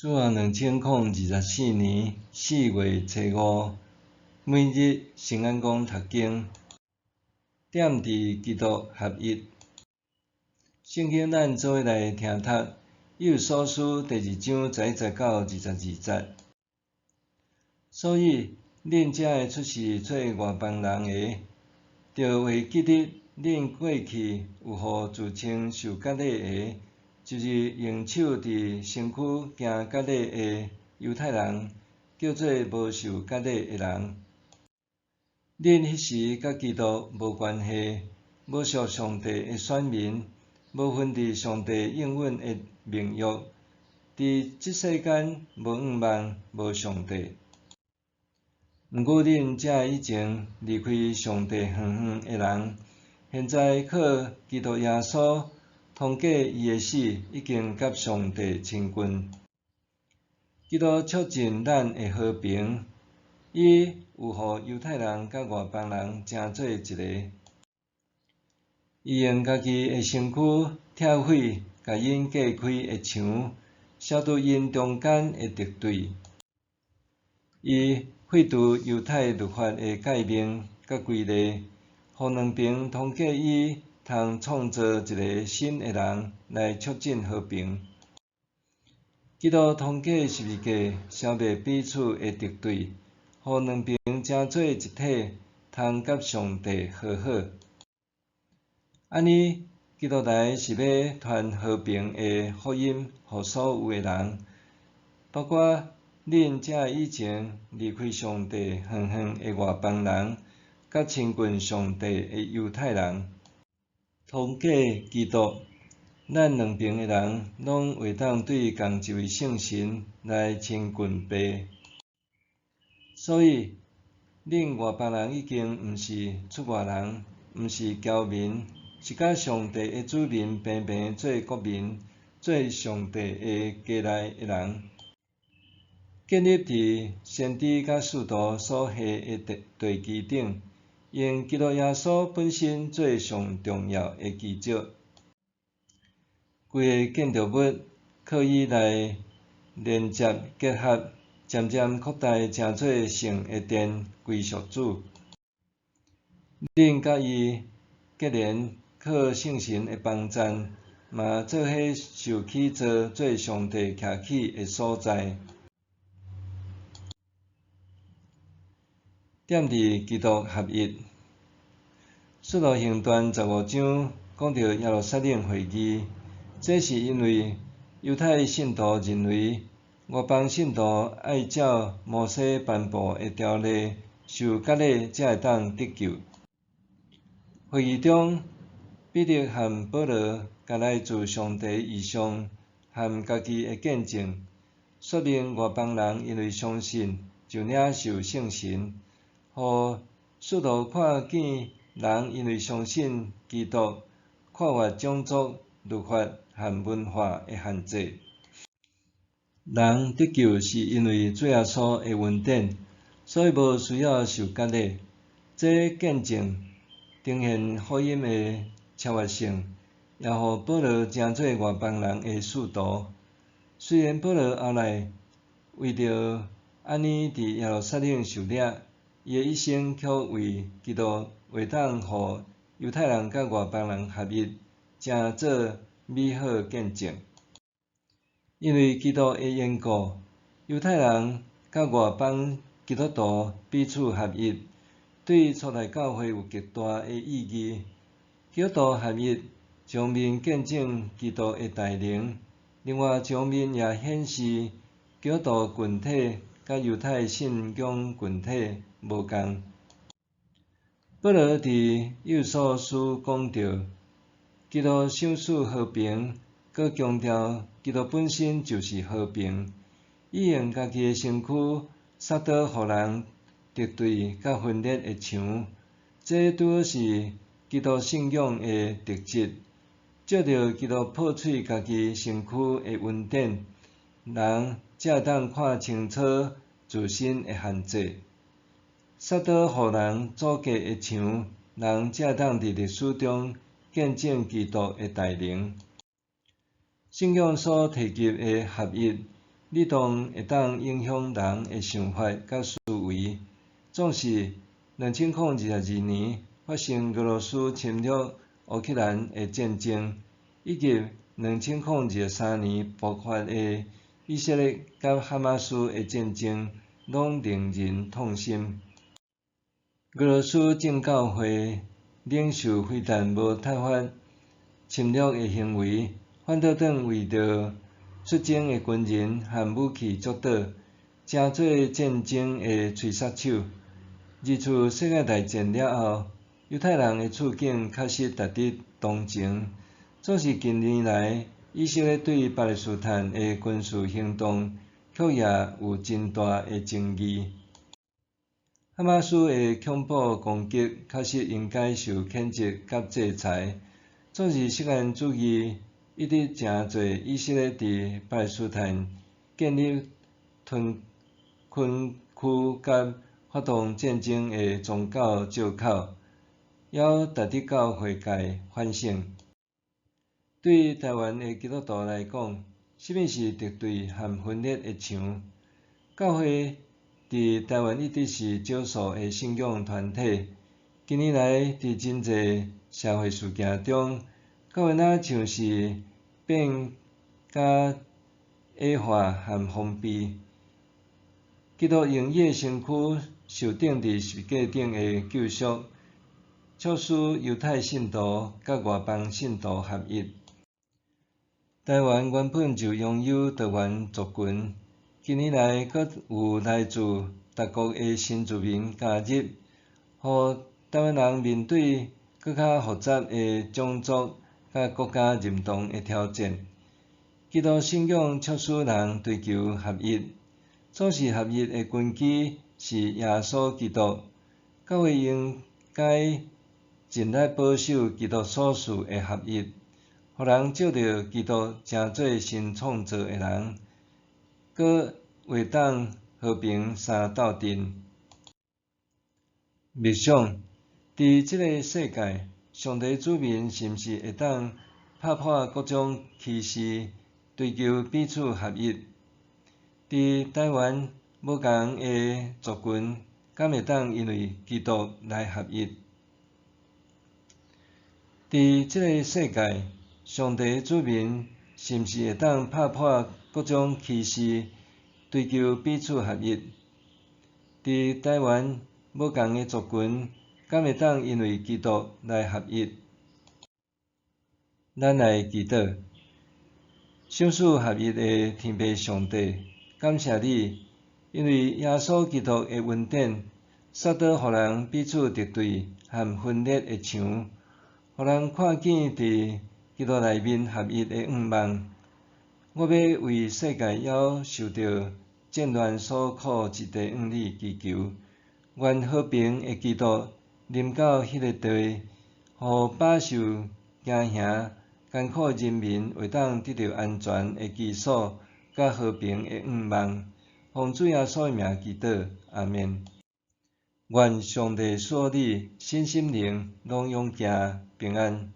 主後2024年4月初五，每日聖安公讀經，踮佇基督合一。聖經咱做伙來聽讀，以弗所書第二章11節到22節。所以，恁這个出世做外邦人的，著會記得恁過去有予自稱受割禮的，就是用手佇身軀行割禮的猶太人，叫做無受割禮的人。恁彼時佮基督無關係，無屬上帝的選民，無份佇上帝應允的盟約，佇這世間無向望，無上帝。毋過恁這以前離開上帝遠遠的人，現在靠基督耶穌通過伊的死，已經佮上帝親近。基督促進咱的和平，伊有予猶太人佮外邦人成做一个。伊用家己的身軀拆毀共𪜶隔開的牆，消除𪜶中間的敵對。伊廢除猶太律法的誡命佮規例，予兩爿通過伊通創造一个新的人來促進和平。基督通過十字架消滅彼此的敵對，予兩爿成做一體，通佮上帝和好。按呢，基督來是欲傳和平的福音予所有的人，包括恁這以前離開上帝遠遠的外邦人，佮親近上帝的猶太人。通過基督，咱兩爿的人攏會當對仝一位聖神來親近父。所以，恁外邦人已經毋是出外人，毋是僑民，是佮上帝的子民平平做國民，做上帝的家內的人。建立佇先知佮使徒所下的地基頂，用基督耶穌本身做上重要的基石。規个建築物靠伊來連接結合，漸漸擴大成做聖的殿，歸屬主。恁佮伊結連，靠聖神的幫贊，嘛做伙受起造做上帝徛起的所在。踮佇基督合一，使徒行傳15章講著耶路撒冷會議，這是因為猶太信徒認為外邦信徒愛照摩西頒布的條例受割禮，才會當得救。會議中，彼得和保羅共來自上帝異象和家己的見證，說明外邦人因為相信就領受聖神，予使徒看見人因為相信基督，跨越種族、律法和文化的限制。人得救是因為主耶穌的恩典，所以無需要受割禮。這見證呈現福音的超越性，也予保羅成做外邦人的使徒。雖然保羅後來為著按呢佇耶路撒冷受掠，伊的一生卻為基督會當予猶太人佮外邦人合一，成做美好見證。因為基督的緣故，猶太人佮外邦基督徒彼此合一，對初代教會有極大的意義。基督徒合一，一方面見證基督的大能，另外一方面也顯示基督徒群體佮猶太信仰群體無仝。保羅佇以弗所書講著，基督賞賜和平，閣強調基督本身就是和平。伊用家己的身軀殺倒予人敵對佮分裂的牆，這拄好是基督信仰的特質。藉著基督破碎家己身軀的恩典，人才會當看清楚自身的限制。殺倒予人阻隔的牆，人才會當佇歷史中見證基督的大能。聖經所提及的合一，律動會當影響人的想法佮思維。總是2022年發生俄羅斯侵略烏克蘭的戰爭，以及2023年爆發的以色列佮哈馬斯的戰爭，攏令人痛心。俄羅斯正教會領袖非但無撻伐侵略的行為，反倒轉為著出征的軍人和武器祝禱，成做戰爭的吹捒手。二次世界大戰了後，猶太人的處境確實值得同情。總是近年來，以色列對巴勒斯坦的軍事行動，卻也有真大的爭議。哈馬斯的恐怖攻擊確實應該受譴責佮制裁。總是錫安主義一直成做以色列佇巴勒斯坦建立屯墾區佮發動戰爭的宗教藉口，猶值得教會界反省。對台灣的基督徒來講，啥物是敵對和分裂的牆？教會佇台灣一直是少數的信仰團體。近年來，佇真濟社會事件中，教會若像是變較矮化和封閉。基督用伊的身軀受釘佇十字架頂的救贖，促使猶太信徒佮外邦信徒合一。台灣原本就擁有多元族群，近年來閣有來自各國的新住民加入，予台灣人面對閣較複雜的種族佮國家認同的挑戰。基督信仰促使人追求合一，總是合一的根基是耶穌基督。教會應該盡力保守基督所賜的合一，予人藉著基督成做新創造的人，閣會當和平相鬥陣。默想，佇這个世界，上帝子民是毋是會當拍破各種歧視，追求彼此合一？佇台灣，無仝的族群，敢會當因為基督來合一？佇這个世界，上帝子民是毋是會當拍破各種歧視，追求彼此合一？佇台灣，無仝的族群，敢會當因為基督來合一？咱來祈禱，賞賜合一的天父上帝，感謝你，因為耶穌基督的恩典，殺倒予人彼此敵對和分裂的牆，予人看見佇基督內面合一的願望。我欲為世界猶受著戰亂所苦之地向你祈求，願和平的基督臨到彼个地，予飽受驚嚇艱苦的人民會當得著安全的居所，佮和平的願望。奉主耶穌的名祈禱，阿們。願上帝賜予你身心靈攏勇健平安。